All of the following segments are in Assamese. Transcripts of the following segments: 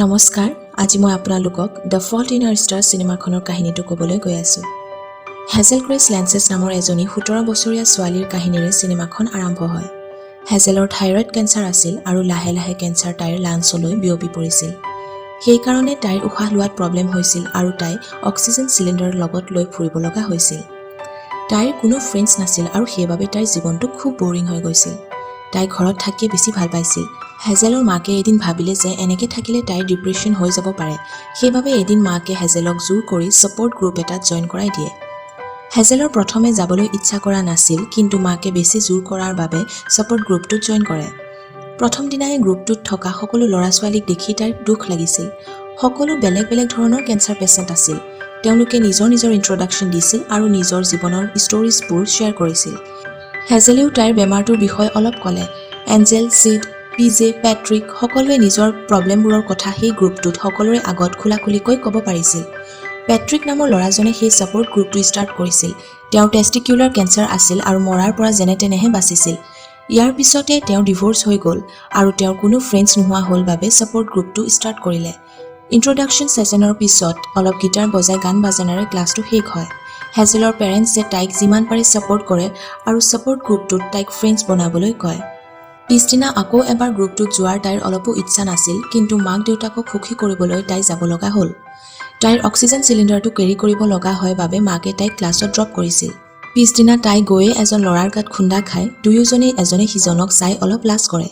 নমস্কাৰ, আজি মই আপোনালোকক The Fault in Our Star চিনেমাখনৰ কাহিনীটো ক'বলৈ গৈ আছোঁ। হেজেল গ্ৰেছ লেন্সেছ নামৰ এজনী 17 বছৰীয়া ছোৱালীৰ কাহিনীৰে চিনেমাখন আৰম্ভ হয়। হেজেলৰ থাইৰয়ড কেঞ্চাৰ আছিল আৰু লাহে লাহে কেঞ্চাৰ তাইৰ লাংছলৈ বিয়পি পৰিছিল। সেইকাৰণে তাইৰ উশাহ লোৱাত প্ৰব্লেম হৈছিল আৰু তাই অক্সিজেন চিলিণ্ডাৰ লগত লৈ ফুৰিব লগা হৈছিল। তাইৰ কোনো ফ্ৰেণ্ডছ নাছিল আৰু সেইবাবে তাইৰ জীৱনটো খুব বৰিং হৈ গৈছিল। তাই ঘৰত থাকিয়ে বেছি ভাল পাইছিল। হেজেলৰ মাকে এদিন ভাবিলে যে এনেকৈ থাকিলে তাইৰ ডিপ্ৰেশ্যন হৈ যাব পাৰে। সেইবাবে এদিন মাকে হেজেলক জোৰ কৰি ছাপৰ্ট গ্ৰুপ এটাত জইন কৰাই দিয়ে। হেজেলৰ প্ৰথমে যাবলৈ ইচ্ছা কৰা নাছিল, কিন্তু মাকে বেছি জোৰ কৰাৰ বাবে ছাপৰ্ট গ্ৰুপটোত জইন কৰে। প্ৰথম দিনাই গ্ৰুপটোত থকা সকলো ল'ৰা ছোৱালীক দেখি তাইৰ দুখ লাগিছিল। সকলো বেলেগ বেলেগ ধৰণৰ কেঞ্চাৰ পেচেণ্ট আছিল। তেওঁলোকে নিজৰ নিজৰ ইন্ট্ৰডাকশ্যন দিছিল আৰু নিজৰ জীৱনৰ ষ্টৰিজবোৰ শ্বেয়াৰ কৰিছিল। হেজেলেও তাইৰ বেমাৰটোৰ বিষয়ে অলপ ক'লে। এঞ্জেল, চিড, পিজে, পেট্ৰিক সকলোৱে নিজৰ প্ৰব্লেমবোৰৰ কথা সেই গ্ৰুপটোত সকলোৰে আগত খোলাখুলিকৈ ক'ব পাৰিছিল। পেট্ৰিক নামৰ ল'ৰাজনে সেই ছাপৰ্ট গ্ৰুপটো ষ্টাৰ্ট কৰিছিল। তেওঁৰ টেষ্টিকিউলাৰ কেঞ্চাৰ আছিল আৰু মৰাৰ পৰা যেনে তেনেহে বাচিছিল। ইয়াৰ পিছতে তেওঁৰ ডিভ'ৰ্চ হৈ গ'ল আৰু তেওঁৰ কোনো ফ্ৰেণ্ডছ নোহোৱা হ'ল বাবে ছাপৰ্ট গ্ৰুপটো ষ্টাৰ্ট কৰিলে। ইন্ট্ৰডাকশ্যন ছেছনৰ পিছত অলপ গীটাৰ বজাই গান বাজানাৰে ক্লাছটো শেষ হয়। হেজেলৰ পেৰেণ্টছে তাইক যিমান পাৰে ছাপৰ্ট কৰে আৰু ছাপৰ্ট গ্ৰুপটোত তাইক ফ্ৰেণ্ডছ বনাবলৈ কয়। পিছদিনা আকৌ এবাৰ গ্ৰুপটোত যোৱাৰ তাইৰ অলপো ইচ্ছা নাছিল, কিন্তু মাক দেউতাকক সুখী কৰিবলৈ তাই যাব লগা হ'ল। তাইৰ অক্সিজেন চিলিণ্ডাৰটো কেৰি কৰিব লগা হয় বাবে মাকে তাইক ক্লাছত ড্ৰপ কৰিছিল। পিছদিনা তাই গৈয়ে এজন ল'ৰাৰ গাত খুন্দা খাই দুয়োজনেই এজনে সিজনক চাই অলপ লাজ কৰে।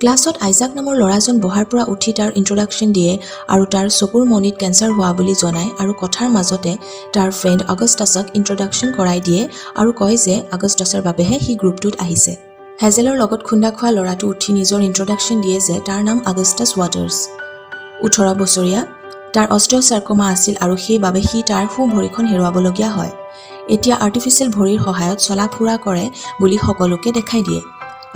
ক্লাছত আইজাক নামৰ ল'ৰাজন বহাৰ পৰা উঠি তাৰ ইন্ট্ৰডাকশ্যন দিয়ে আৰু তাৰ চকুৰ মণিত কেঞ্চাৰ হোৱা বুলি জনায় আৰু কথাৰ মাজতে তাৰ ফ্ৰেণ্ড আগষ্টাছক ইন্ট্ৰডাকশ্যন কৰাই দিয়ে আৰু কয় যে আগষ্টাছৰ বাবেহে সি গ্ৰুপটোত আহিছে। হেজেলৰ লগত খুন্দা খোৱা ল'ৰাটো উঠি নিজৰ ইন্ট্ৰডাকশ্যন দিয়ে যে তাৰ নাম আগষ্টাছ ৱাটাৰ্ছ, 18 বছৰীয়া। তাৰ অষ্টিঅ'চাৰ্কমা আছিল আৰু সেইবাবে সি তাৰ সোঁ ভৰিখন হেৰুৱাবলগীয়া হয়। এতিয়া আৰ্টিফিচিয়েল ভৰিৰ সহায়ত চলা ফুৰা কৰে বুলি সকলোকে দেখাই দিয়ে।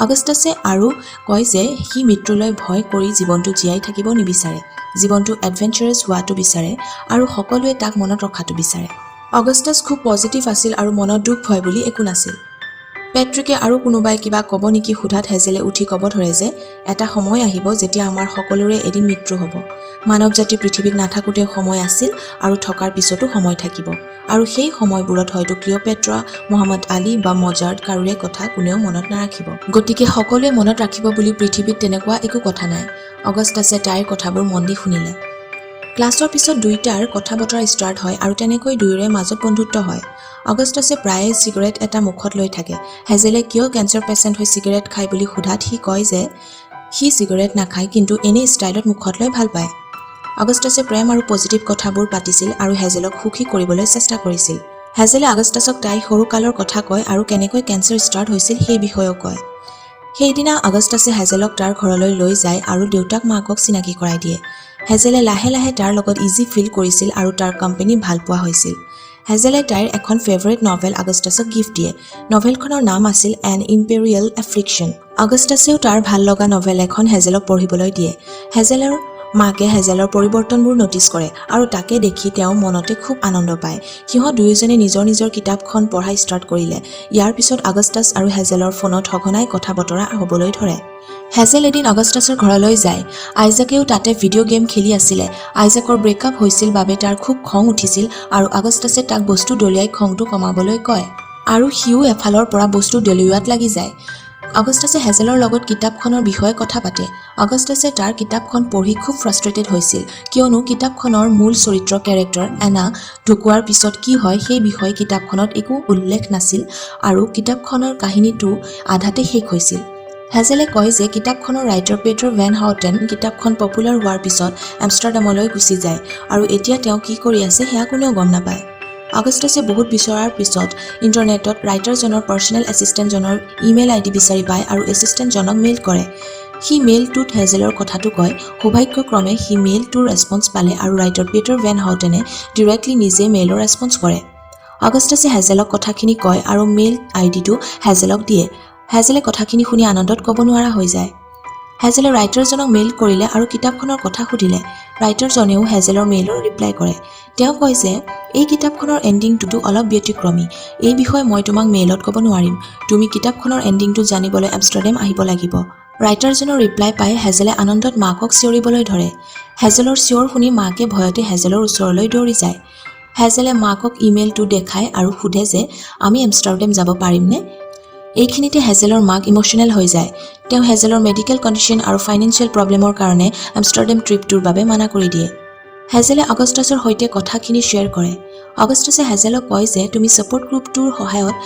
আগষ্টাছে আৰু কয় যে সি মৃত্যুলৈ ভয় কৰি জীৱনটো জীয়াই থাকিব নিবিচাৰে, জীৱনটো এডভেঞ্চাৰাছ হোৱাটো বিচাৰে আৰু সকলোৱে তাক মনত ৰখাটো বিচাৰে। অগষ্টাছ খুব পজিটিভ আছিল আৰু মনত দুখ ভয় বুলি একো নাছিল। পেট্ৰিকে আৰু কোনোবাই কিবা ক'ব নেকি সোধাত হেজেলে উঠি ক'ব ধৰে যে এটা সময় আহিব যেতিয়া আমাৰ সকলোৰে এদিন মৃত্যু হ'ব। মানৱ জাতি পৃথিৱীত নাথাকোঁতেও সময় আছিল আৰু থকাৰ পিছতো সময় থাকিব আৰু সেই সময়বোৰত হয়তো ক্লিঅ'পেট্ৰা, মহম্মদ আলী বা মজাৰ্ট কাৰোৰে কথা কোনেও মনত নাৰাখিব। গতিকে সকলোৱে মনত ৰাখিব বুলি পৃথিৱীত তেনেকুৱা একো কথা নাই। অগষ্টাছে তাইৰ কথাবোৰ মন দি শুনিলে। ক্লাছৰ পিছত দুয়োটাৰ কথা বতৰা ষ্টাৰ্ট হয় আৰু তেনেকৈ দুয়োৰে মাজত বন্ধুত্ব হয়। অগষ্টাছে প্ৰায়ে চিগাৰেট এটা মুখত লৈ থাকে। হেজেলে কিয় কেঞ্চাৰ পেচেণ্ট হৈ চিগাৰেট খায় বুলি সোধাত সি কয় যে সি চিগাৰেট নাখায়, কিন্তু এনেই ষ্টাইলত মুখত লৈ ভাল পায়। আগষ্টাছে প্ৰেম আৰু পজিটিভ কথাবোৰ পাতিছিল আৰু হেজেলক সুখী কৰিবলৈ চেষ্টা কৰিছিল। হেজেলে আগষ্টাছক তাইৰ সৰুকালৰ কথা কয় আৰু কেনেকৈ কেঞ্চাৰ ষ্টাৰ্ট হৈছিল সেই বিষয়েও কয়। সেইদিনা আগষ্টাছে হেজেলক তাৰ ঘৰলৈ লৈ যায় আৰু দেউতাক মাকক চিনাকি কৰাই দিয়ে। হেজেলে লাহে লাহে তাৰ লগত ইজি ফিল কৰিছিল আৰু তাৰ কোম্পেনী ভাল পোৱা হৈছিল। হেজেলে তাইৰ এখন ফেভাৰিট নভেল আগষ্টাছক গিফ্ট দিয়ে। নভেলখনৰ নাম আছিল এন ইম্পেৰিয়েল এফ্লিকশ্যন। আগষ্টাছেও তাৰ ভাল লগা নভেল এখন হেজেলক পঢ়িবলৈ দিয়ে। হেজেলৰ মাকে হেজেলৰ পৰিৱৰ্তনবোৰ ন'টিছ কৰে আৰু তাকে দেখি তেওঁ মনতে খুব আনন্দ পায়। সিহঁত দুয়োজনে নিজৰ নিজৰ কিতাপখন পঢ়া ষ্টাৰ্ট কৰিলে। ইয়াৰ পিছত আগষ্টাছ আৰু হেজেলৰ ফোনত সঘনাই কথা বতৰা হ'বলৈ ধৰে। হেজেল এদিন আগষ্টাছৰ ঘৰলৈ যায়। আইজাকেও তাতে ভিডিঅ' গেম খেলি আছিলে। আইজাকৰ ব্ৰেকআপ হৈছিল বাবে তাৰ খুব খং উঠিছিল আৰু আগষ্টাছে তাক বস্তু দলিয়াই খংটো কমাবলৈ কয় আৰু সিও এফালৰ পৰা বস্তু দলিওৱাত লাগি যায়। আগষ্টাছে হেজেলৰ লগত কিতাপখনৰ বিষয়ে কথা পাতে। আগষ্টাছে তাৰ কিতাপখন পঢ়ি খুব ফ্ৰাষ্ট্ৰেটেড হৈছিল, কিয়নো কিতাপখনৰ মূল চৰিত্ৰ কেৰেক্টাৰ এনা ঢুকোৱাৰ পিছত কি হয় সেই বিষয়ে কিতাপখনত একো উল্লেখ নাছিল আৰু কিতাপখনৰ কাহিনীটো আধাতে শেষ হৈছিল। হেজেলে কয় যে কিতাপখনৰ ৰাইটাৰ পেটাৰ ভেন হাউটেন কিতাপখন পপুলাৰ হোৱাৰ পিছত এমষ্টাৰডামলৈ গুচি যায় আৰু এতিয়া তেওঁ কি কৰি আছে সেয়া কোনেও গম নাপায়। আগষ্টাছে বহুত বিচৰাৰ পিছত ইণ্টাৰনেটত ৰাইটাৰজনৰ পাৰ্চনেল এছিষ্টেণ্টজনৰ ইমেইল আইডি বিচাৰি পায় আৰু এছিষ্টেণ্টজনক মেইল কৰে। সি মেইলটোত হেজেলৰ কথাটো কয়। সৌভাগ্যক্ৰমে সি মেইলটোৰ ৰেছপন্স পালে আৰু ৰাইটাৰ পিটাৰ ভেন হাউটেনে ডিৰেক্টলি নিজে মেইলৰ ৰেছপন্স কৰে। আগষ্টাছে হেজেলক কথাখিনি কয় আৰু মেইল আইডিটো হেজেলক দিয়ে। হেজেলে কথাখিনি শুনি আনন্দত ক'ব নোৱাৰা হৈ যায়। হেজেলে ৰাইটাৰজনক মেইল কৰিলে আৰু কিতাপখনৰ কথা সুধিলে। ৰাইটাৰজনেও হেজেলৰ মেইলৰ ৰিপ্লাই কৰে। তেওঁ কয় যে এই কিতাপখনৰ এণ্ডিংটো অলপ ব্যতিক্ৰমী। এই বিষয়ে মই তোমাক মেইলত ক'ব নোৱাৰিম। তুমি কিতাপখনৰ এণ্ডিংটো জানিবলৈ এমষ্টাৰডেম আহিব লাগিব। ৰাইটাৰজনৰ ৰিপ্লাই পাই হেজেলে আনন্দত মাকক চিঞৰিবলৈ ধৰে। হেজেলৰ চিঞৰ শুনি মাকে ভয়তে হেজেলৰ ওচৰলৈ দৌৰি যায়। হেজেলে মাকক ইমেইলটো দেখায় আৰু সোধে যে আমি এমষ্টাৰডেম যাব পাৰিমনে? এইখিনিতে হেজেলৰ মাক ইম'শ্যনেল হৈ যায়। তেওঁ হেজেলৰ মেডিকেল কণ্ডিশ্যন আৰু ফাইনেন্সিয়েল প্ৰব্লেমৰ কাৰণে এমষ্টাৰডেম ট্ৰিপটোৰ বাবে মানা কৰি দিয়ে। হেজেলে অগষ্টাছৰ সৈতে কথাখিনি শ্বেয়াৰ কৰে। অগষ্টাছে হেজেলক কয় যে তুমি ছাপৰ্ট গ্ৰুপটোৰ সহায়ত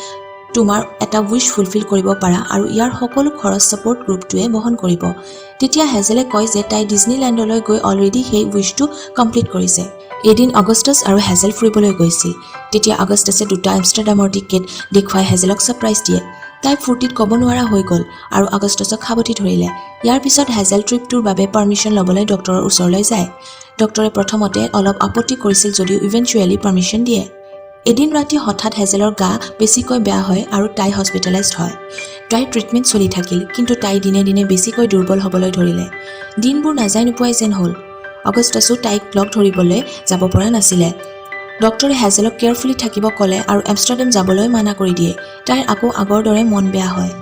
তোমাৰ এটা উইচ ফুলফিল কৰিব পাৰা আৰু ইয়াৰ সকলো খৰচ ছাপৰ্ট গ্ৰুপটোৱে বহন কৰিব। তেতিয়া হেজেলে কয় যে তাই ডিজনীলেণ্ডলৈ গৈ অলৰেডি সেই উইচটো কমপ্লিট কৰিছে। এদিন অগষ্টাছ আৰু হেজেল ফুৰিবলৈ গৈছিল। তেতিয়া অগষ্টাছে দুটা এমষ্টাৰডামৰ টিকেট দেখুৱাই হেজেলক ছাৰপ্ৰাইজ দিয়ে। তাই ফূৰ্তিত ক'ব নোৱাৰা হৈ গ'ল আৰু অগষ্টাছক সাৱটি ধৰিলে। ইয়াৰ পিছত হেজেল ট্ৰিপটোৰ বাবে পাৰ্মিশ্যন ল'বলৈ ডক্টৰৰ ওচৰলৈ যায়। ডক্টৰে প্ৰথমতে অলপ আপত্তি কৰিছিল যদিও ইভেঞ্চুৱেলি পাৰ্মিশ্যন দিয়ে। এদিন ৰাতি হঠাৎ হেজেলৰ গা বেছিকৈ বেয়া হয় আৰু তাই হস্পিটেলাইজড হয়। তাইৰ ট্ৰিটমেণ্ট চলি থাকিল, কিন্তু তাই দিনে দিনে বেছিকৈ দুৰ্বল হ'বলৈ ধৰিলে। দিনবোৰ নাযায় নোপোৱাই যেন হ'ল। অগষ্টাছো তাইক লগ ধৰিবলৈ যাব পৰা নাছিলে। ডক্টৰে হেজেলক কেয়াৰফুলি থাকিব ক'লে আৰু এমষ্টাৰডেম যাবলৈ মানা কৰি দিয়ে। তাইৰ আকৌ আগৰ দৰে মন বেয়া হয়।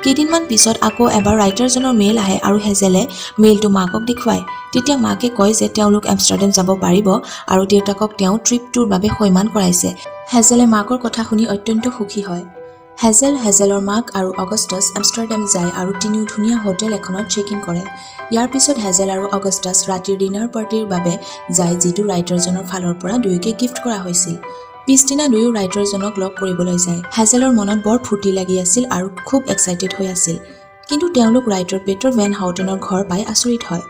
কেইদিনমান পিছত আকৌ এবাৰ ৰাইটাৰজনৰ মেইল আহে আৰু হেজেলে মেইলটো মাকক দেখুৱায়। তেতিয়া মাকে কয় যে তেওঁলোক এমষ্টাৰডেম যাব পাৰিব আৰু দেউতাকক তেওঁ ট্ৰিপটোৰ বাবে সৈমান কৰাইছে। হেজেলে মাকৰ কথা শুনি অত্যন্ত সুখী হয়। হেজেল, হেজেলৰ মাক আৰু অগষ্টাছ এমষ্টাৰডেম যায় আৰু তিনিও ধুনীয়া হোটেল এখনত চেক ইন কৰে। ইয়াৰ পিছত হেজেল আৰু অগষ্টাছ ৰাতিৰ ডিনাৰ পাৰ্টিৰ বাবে যায়, যিটো ৰাইটাৰজনৰ ফালৰ পৰা দুয়োকে গিফ্ট কৰা হৈছিল। পিছদিনা দুয়ো ৰাইটাৰজনক লগ কৰিবলৈ যায়। হেজেলৰ মনত বৰ ফূৰ্তি লাগি আছিল আৰু খুব এক্সাইটেড হৈ আছিল। কিন্তু তেওঁলোক ৰাইটাৰ পেটাৰ ভেন হাউটেনৰ ঘৰ পাই আচৰিত হয়,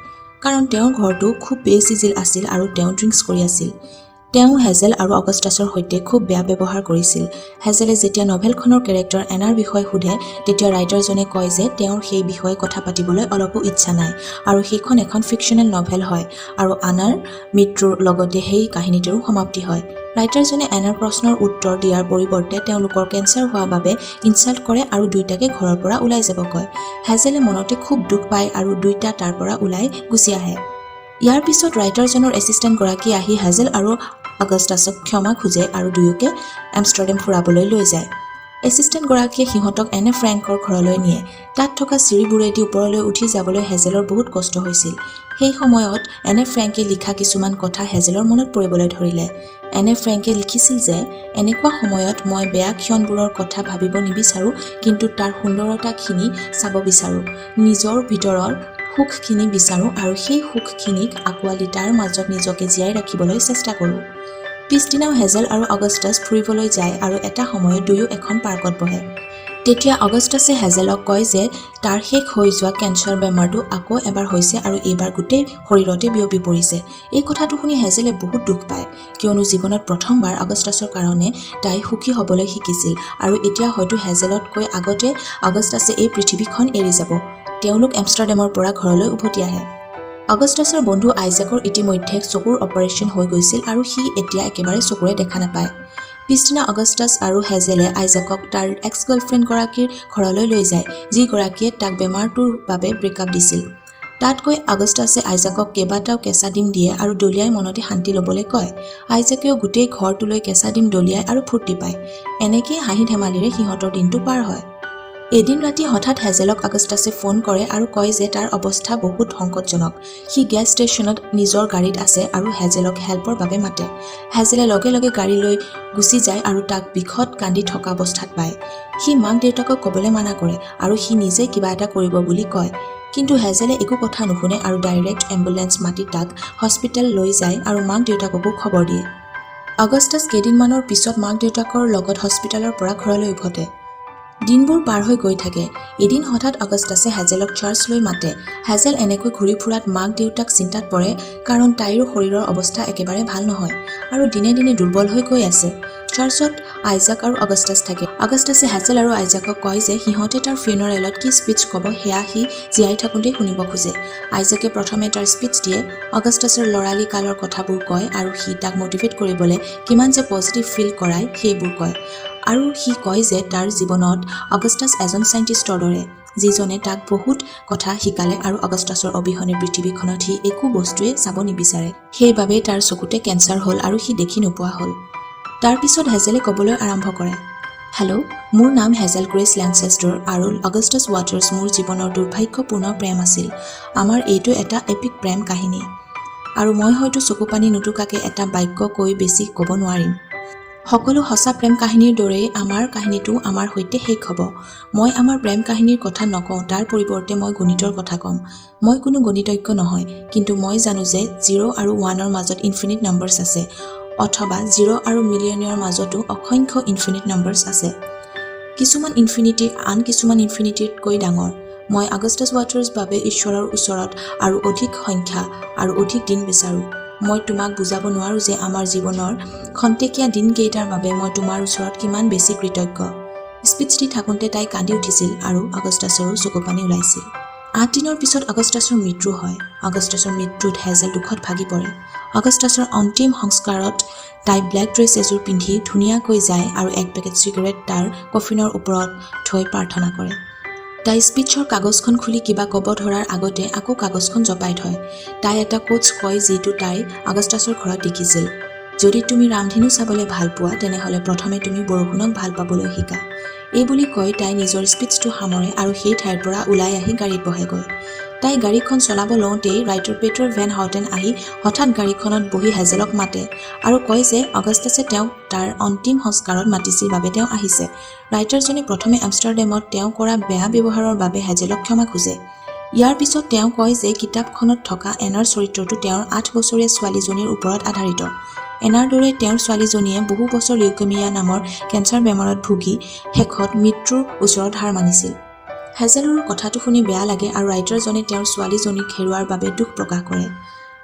কাৰণ তেওঁৰ ঘৰটো খুব বেচিজিল আছিল আৰু তেওঁ ড্ৰিংকছ কৰি আছিল। তেওঁ হেজেল আৰু অগষ্টাছৰ সৈতে খুব বেয়া ব্যৱহাৰ কৰিছিল। হেজেলে যেতিয়া নভেলখনৰ কেৰেক্টাৰ এনাৰ বিষয়ে সোধে, তেতিয়া ৰাইটাৰজনে কয় যে তেওঁৰ সেই বিষয়ে কথা পাতিবলৈ অলপো ইচ্ছা নাই আৰু সেইখন এখন ফিকশ্যনেল নভেল হয় আৰু আনাৰ মৃত্যুৰ লগতে সেই কাহিনীটোৰো সমাপ্তি হয়। ৰাইটাৰজনে এনাৰ প্ৰশ্নৰ উত্তৰ দিয়াৰ পৰিৱৰ্তে তেওঁলোকৰ কেঞ্চাৰ হোৱা বাবে ইনচাল্ট কৰে আৰু দুয়োটাকে ঘৰৰ পৰা ওলাই যাব কয়। হেজেলে মনতে খুব দুখ পায় আৰু দুয়োটা তাৰ পৰা ওলাই গুচি আহে। ইয়াৰ পিছত ৰাইটাৰজনৰ এছিষ্টেণ্টগৰাকী আহি হেজেল আৰু আগষ্টাছক ক্ষমা খোজে আৰু দুয়োকে এমষ্টাৰডেম ফুৰাবলৈ লৈ যায়। এছিষ্টেণ্টগৰাকীয়ে সিহঁতক এনে ফ্ৰেংকৰ ঘৰলৈ নিয়ে। তাত থকা চিৰিবোৰেদি ওপৰলৈ উঠি যাবলৈ হেজেলৰ বহুত কষ্ট হৈছিল। সেই সময়ত এনে ফ্ৰেংকে লিখা কিছুমান কথা হেজেলৰ মনত পৰিবলৈ ধৰিলে। এনে ফ্ৰেংকে লিখিছিল যে এনেকুৱা সময়ত মই বেয়া ক্ষণবোৰৰ কথা ভাবিব নিবিচাৰোঁ, কিন্তু তাৰ সুন্দৰতাখিনি চাব বিচাৰোঁ, নিজৰ ভিতৰৰ সুখখিনি বিচাৰোঁ আৰু সেই সুখখিনিক আঁকোৱালি তাৰ মাজত নিজকে জীয়াই ৰাখিবলৈ চেষ্টা কৰোঁ। পিছদিনাও হেজেল আৰু অগষ্টাছ ফুৰিবলৈ যায় আৰু এটা সময়ত দুয়ো এখন পাৰ্কত বহে। তেতিয়া অগষ্টাছে হেজেলক কয় যে তাৰ শেষ হৈ যোৱা কেঞ্চাৰ বেমাৰটো আকৌ এবাৰ হৈছে আৰু এইবাৰ গোটেই শৰীৰতে বিয়পি পৰিছে। এই কথাটো শুনি হেজেলে বহুত দুখ পায়, কিয়নো জীৱনত প্ৰথমবাৰ অগষ্টাছৰ কাৰণে তাই সুখী হ'বলৈ শিকিছিল আৰু এতিয়া হয়তো হেজেলতকৈ আগতে অগষ্টাছে এই পৃথিৱীখন এৰি যাব। তেওঁলোক এমষ্টাৰডেমৰ পৰা ঘৰলৈ উভতি আহে। অগষ্টাছৰ বন্ধু আইজাকৰ ইতিমধ্যে চকুৰ অপাৰেশ্যন হৈ গৈছিল আৰু সি এতিয়া একেবাৰে চকুৰে দেখা নাপায়। পিছদিনা অগষ্টাছ আৰু হেজেলে আইজাকক তাৰ এক্স গাৰ্লফ্ৰেণ্ডগৰাকীৰ ঘৰলৈ লৈ যায়, যিগৰাকীয়ে তাক বেমাৰটোৰ বাবে ব্ৰেকআপ দিছিল। তাত গৈ আগষ্টাছে আইজাকক কেইবাটাও কেঁচা ডিম দিয়ে আৰু দলিয়াই মনতে শান্তি ল'বলৈ কয়। আইজাকেও গোটেই ঘৰটোলৈ কেঁচা ডিম দলিয়ায় আৰু ফূৰ্তি পায়। এনেকৈয়ে হাঁহি ধেমালিৰে সিহঁতৰ দিনটো পাৰ হয়। এদিন ৰাতি হঠাৎ হেজেলক আগষ্টাছে ফোন কৰে আৰু কয় যে তাৰ অৱস্থা বহুত সংকটজনক। সি গেছ ষ্টেচনত নিজৰ গাড়ীত আছে আৰু হেজেলক হেল্পৰ বাবে মাতে। হেজেলে লগে লগে গাড়ী লৈ গুচি যায় আৰু তাক বিষত কান্দি থকা অৱস্থাত পায়। সি মাক দেউতাকক ক'বলৈ মানা কৰে আৰু সি নিজে কিবা এটা কৰিব বুলি কয়। কিন্তু হেজেলে একো কথা নুশুনে আৰু ডাইৰেক্ট এম্বুলেন্স মাতি তাক হস্পিটেল লৈ যায় আৰু মাক দেউতাককো খবৰ দিয়ে। আগষ্টাছ কেইদিনমানৰ পিছত মাক দেউতাকৰ লগত হস্পিটেলৰ পৰা ঘৰলৈ উভতে। দিনবোৰ পাৰ হৈ গৈ থাকে। এদিন হঠাৎ আগষ্টাছে হেজেলক চাৰ্চলৈ মাতে। হেজেল এনেকৈ ঘূৰি ফুৰাত মাক দেউতাক চিন্তাত পৰে, কাৰণ তাইৰো শৰীৰৰ অৱস্থা একেবাৰে ভাল নহয় আৰু দিনে দিনে দুৰ্বল হৈ গৈ আছে। চাৰ্চত আইজাক আৰু আগষ্টাছ থাকে। আগষ্টাছে হেজেল আৰু আইজাকক কয় যে সিহঁতে তাৰ ফিউনাৰেলত কি স্পীচ ক'ব সেয়া সি জীয়াই থাকোঁতেই শুনিব খোজে। আইজাকে প্ৰথমে তাৰ স্পীচ দিয়ে, আগষ্টাছৰ ল'ৰালি কালৰ কথাবোৰ কয় আৰু সি তাক মটিভেট কৰিবলৈ কিমান যে পজিটিভ ফিল কৰায় সেইবোৰ কয়। আৰু সি কয় যে তাৰ জীৱনত আগষ্টাছ এজন চাইণ্টিষ্টৰ দৰে, যিজনে তাক বহুত কথা শিকালে আৰু আগষ্টাছৰ অবিহনে পৃথিৱীখনত সি একো বস্তুৱে চাব নিবিচাৰে। সেইবাবেই তাৰ চকুতে কেঞ্চাৰ হ'ল আৰু সি দেখি নোপোৱা হ'ল। তাৰ পিছত হেজেলে ক'বলৈ আৰম্ভ কৰে। হেল্ল', মোৰ নাম হেজেল গ্ৰেচ লেঞ্চেষ্টাৰ আৰু অগাষ্টাছ ৱাটাৰ্ছ মোৰ জীৱনৰ দুৰ্ভাগ্যপূৰ্ণ প্ৰেম আছিল। আমাৰ এইটো এটা এপিক প্ৰেম কাহিনী। আৰু মই হয়তো চকুপানী নুটুকাকে এটা বাক্য কৈ বেছি ক'ব নোৱাৰিম। সকলো সঁচা প্ৰেম কাহিনীৰ দৰেই আমাৰ কাহিনীটোও আমাৰ সৈতে শেষ হ'ব। মই আমাৰ প্ৰেম কাহিনীৰ কথা নকওঁ, তাৰ পৰিৱৰ্তে মই গণিতৰ কথা ক'ম। মই কোনো গণিতজ্ঞ নহয়, কিন্তু মই জানো যে 0 আৰু 1ৰ মাজত ইনফিনিট নাম্বাৰছ আছে, অথবা 0 আৰু মিলিয়নৰ মাজতো অসংখ্য ইনফিনিট নাম্বাৰছ আছে। কিছুমান ইনফিনিটি আন কিছুমান ইনফিনিটিতকৈ ডাঙৰ। মই আগষ্টাছ ৱাটাৰ্ছ বাবে ঈশ্বৰৰ ওচৰত আৰু অধিক সংখ্যা আৰু অধিক দিন বিচাৰোঁ। মই তোমাক বুজাব নোৱাৰোঁ যে আমাৰ জীৱনৰ খন্তেকীয়া দিনকেইটাৰ বাবে মই তোমাৰ ওচৰত কিমান বেছি কৃতজ্ঞ। স্পীচ দি থাকোঁতে তাই কান্দি উঠিছিল আৰু আগষ্টাছৰো চকুপানী ওলাইছিল। 8 দিনৰ পিছত আগষ্টাছৰ মৃত্যু হয়। আগষ্টাছৰ মৃত্যুত হেজেল দুখত ভাগি পৰে। আগষ্টাছৰ অন্তিম সংস্কাৰত তাই ব্লেক ড্ৰেছ এযোৰ পিন্ধি ধুনীয়াকৈ যায় আৰু এক পেকেট চিগাৰেট তাৰ কফিনৰ ওপৰত থৈ প্ৰাৰ্থনা কৰে। তাই স্পীচৰ কাগজখন খুলি কিবা ক'ব ধৰাৰ আগতে আকৌ কাগজখন জপাই থয়। তাই এটা কোটছ কয় যিটো তাই আগষ্টাছৰ ঘৰত দেখিছিল, "যদি তুমি ৰামধেনু চাবলৈ ভাল পোৱা, তেনেহ'লে প্ৰথমে তুমি বৰষুণক ভাল পাবলৈ শিকা।" এইবুলি কৈ তাই নিজৰ স্পীচটো সামৰে আৰু সেই ঠাইৰ পৰা ওলাই আহি গাড়ীত বহেগৈ। তাই গাড়ীখন চলাব লওঁতেই ৰাইটাৰ পিটাৰ ভেন হাউটেন আহি হঠাৎ গাড়ীখনত বহি হেজেলক মাতে আৰু কয় যে অগাষ্টাছে তেওঁক তাৰ অন্তিম সংস্কাৰত মাতিছিল বাবে তেওঁ আহিছে। ৰাইটাৰজনে প্ৰথমে আমষ্টাৰডেমত তেওঁ কৰা বেয়া ব্যৱহাৰৰ বাবে হেজেলক ক্ষমা খোজে। ইয়াৰ পিছত তেওঁ কয় যে কিতাপখনত থকা এনাৰ চৰিত্ৰটো তেওঁৰ 8 বছৰীয়া ছোৱালীজনীৰ ওপৰত আধাৰিত। এনাৰ দৰেই তেওঁৰ ছোৱালীজনীয়ে বহু বছৰ লিউকেমিয়া নামৰ কেঞ্চাৰ বেমাৰত ভুগি শেষত মৃত্যুৰ ওচৰত হাৰ মানিছিল। হেজেলৰো কথাটো শুনি বেয়া লাগে আৰু ৰাইটাৰজনে তেওঁৰ ছোৱালীজনীক হেৰুৱাৰ বাবে দুখ প্ৰকাশ কৰে।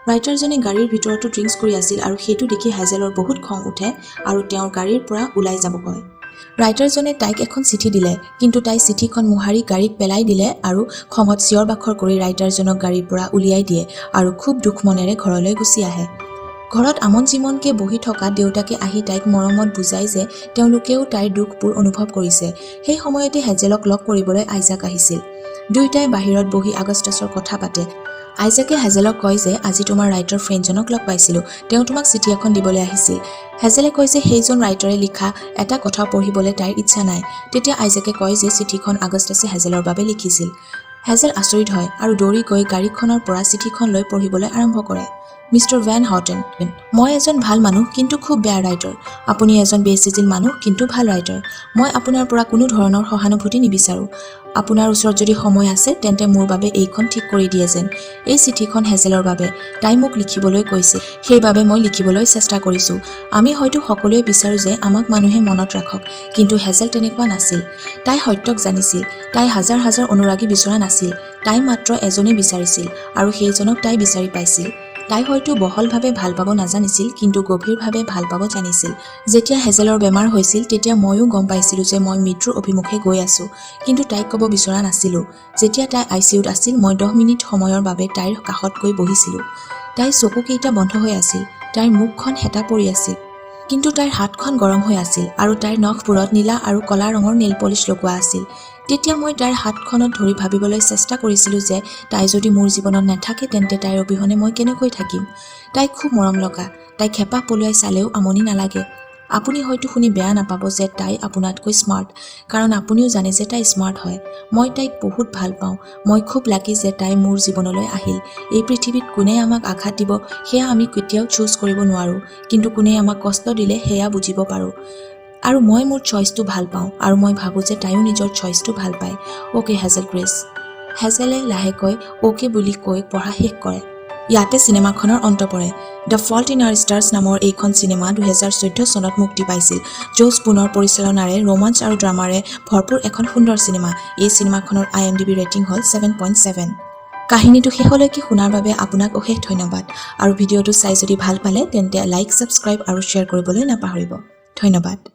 ৰাইটাৰজনে গাড়ীৰ ভিতৰতো ড্ৰিংকছ কৰি আছিল আৰু সেইটো দেখি হেজেলৰ বহুত খং উঠে আৰু তেওঁৰ গাড়ীৰ পৰা ওলাই যাব কয়। ৰাইটাৰজনে তাইক এখন চিঠি দিলে, কিন্তু তাই চিঠিখন মোহাৰি গাড়ীত পেলাই দিলে আৰু খঙত চিঞৰ বাখৰ কৰি ৰাইটাৰজনক গাড়ীৰ পৰা উলিয়াই দিয়ে আৰু খুব দুখ মনেৰে ঘৰলৈ গুচি আহে। ঘৰত আমন জিমনকৈ বহি থকা দেউতাকে আহি তাইক মৰমত বুজায় যে তেওঁলোকেও তাইৰ দুখবোৰ অনুভৱ কৰিছে। সেই সময়তে হেজেলক লগ কৰিবলৈ আইজাক আহিছিল। দুয়োটাই বাহিৰত বহি আগষ্টাছৰ কথা পাতে। আইজাকে হেজেলক কয় যে আজি তোমাৰ ৰাইটাৰ ফ্ৰেণ্ডজনক লগ পাইছিলোঁ, তেওঁ তোমাক চিঠি এখন দিবলৈ আহিছিল। হেজেলে কয় যে সেইজন ৰাইটাৰে লিখা এটা কথাও পঢ়িবলৈ তাইৰ ইচ্ছা নাই। তেতিয়া আইজাকে কয় যে চিঠিখন আগষ্টাছে হেজেলৰ বাবে লিখিছিল। হেজেল আচৰিত হয় আৰু দৌৰি গৈ গাড়ীখনৰ পৰা চিঠিখন লৈ পঢ়িবলৈ আৰম্ভ কৰে। মিষ্টাৰ ভেন হাউটেন, মই এজন ভাল মানুহ কিন্তু খুব বেয়া ৰাইটাৰ। আপুনি এজন বেচিজিল মানুহ কিন্তু ভাল ৰাইটাৰ। মই আপোনাৰ পৰা কোনো ধৰণৰ সহানুভূতি নিবিচাৰোঁ। আপোনাৰ ওচৰত যদি সময় আছে, তেন্তে মোৰ বাবে এইখন ঠিক কৰি দিয়ে যেন। এই চিঠিখন হেজেলৰ বাবে। তাই মোক লিখিবলৈ কৈছে, সেইবাবে মই লিখিবলৈ চেষ্টা কৰিছোঁ। আমি হয়তো সকলোৱে বিচাৰোঁ যে আমাক মানুহে মনত ৰাখক, কিন্তু হেজেল তেনেকুৱা নাছিল। তাই সত্যক জানিছিল। তাই হাজাৰ হাজাৰ অনুৰাগী বিচৰা নাছিল। তাই মাত্ৰ এজনেই বিচাৰিছিল আৰু সেইজনক তাই বিচাৰি পাইছিল। তাই হয়তো বহলভাৱে ভাল পাব নাজানিছিল, কিন্তু গভীৰভাৱে ভাল পাব জানিছিল। যেতিয়া হেজেলৰ বেমাৰ হৈছিল, তেতিয়া ময়ো গম পাইছিলোঁ যে মই মৃত্যুৰ অভিমুখে গৈ আছোঁ, কিন্তু তাইক ক'ব বিচৰা নাছিলোঁ। যেতিয়া তাই আইচিইউত আছিল, মই 10 মিনিট সময়ৰ বাবে তাইৰ কাষত গৈ বহিছিলোঁ। তাইৰ চকুকেইটা বন্ধ হৈ আছিল। তাইৰ মুখখন শেঁতা পৰি আছিল, কিন্তু তাইৰ হাতখন গৰম হৈ আছিল আৰু তাইৰ নখবোৰত নীলা আৰু ক'লা ৰঙৰ নেইল পলিচ লগোৱা আছিল। তেতিয়া মই তাইৰ হাতখনত ধৰি ভাবিবলৈ চেষ্টা কৰিছিলোঁ যে তাই যদি মোৰ জীৱনত নাথাকে, তেন্তে তাইৰ অবিহনে মই কেনেকৈ থাকিম? তাই খুব মৰম লগা। তাইক হেঁপাহ পলুৱাই চালেও আমনি নালাগে। আপুনি হয়তো শুনি বেয়া নাপাব যে তাই আপোনাতকৈ স্মাৰ্ট, কাৰণ আপুনিও জানে যে তাই স্মাৰ্ট হয়। মই তাইক বহুত ভাল পাওঁ। মই খুব লাকি যে তাই মোৰ জীৱনলৈ আহিল। এই পৃথিৱীত কোনে আমাক আঘাত দিব সেয়া আমি কেতিয়াও চুজ কৰিব নোৱাৰোঁ, কিন্তু কোনে আমাক কষ্ট দিলে সেয়া বুজিব পাৰোঁ। আৰু মই মোৰ চইচটো ভাল পাওঁ আৰু মই ভাবোঁ যে তাইও নিজৰ চইচটো ভাল পায়। Okay, hazel Grace. হেজেলে লাহেকৈ অ'কে বুলি কৈ পঢ়া শেষ কৰে। ইয়াতে চিনেমাখনৰ অন্ত পৰে। The fault in R stars নামৰ এইখন চিনেমা 2014 চনত মুক্তি পাইছিল। জ'ছ বুনৰ পৰিচালনাৰে ৰোমাঞ্চ আৰু ড্ৰামাৰে ভৰপূৰ এখন সুন্দৰ চিনেমা। এই চিনেমাখনৰ আইএমডিবি ৰেটিং হ'ল 7.7। কাহিনীটো শেষলৈকে শুনাৰ বাবে আপোনাক অশেষ ধন্যবাদ আৰু ভিডিঅ'টো চাই যদি ভাল পালে, তেন্তে লাইক, ছাবস্ক্ৰাইব আৰু শ্বেয়াৰ কৰিবলৈ নাপাহৰিব। ধন্যবাদ।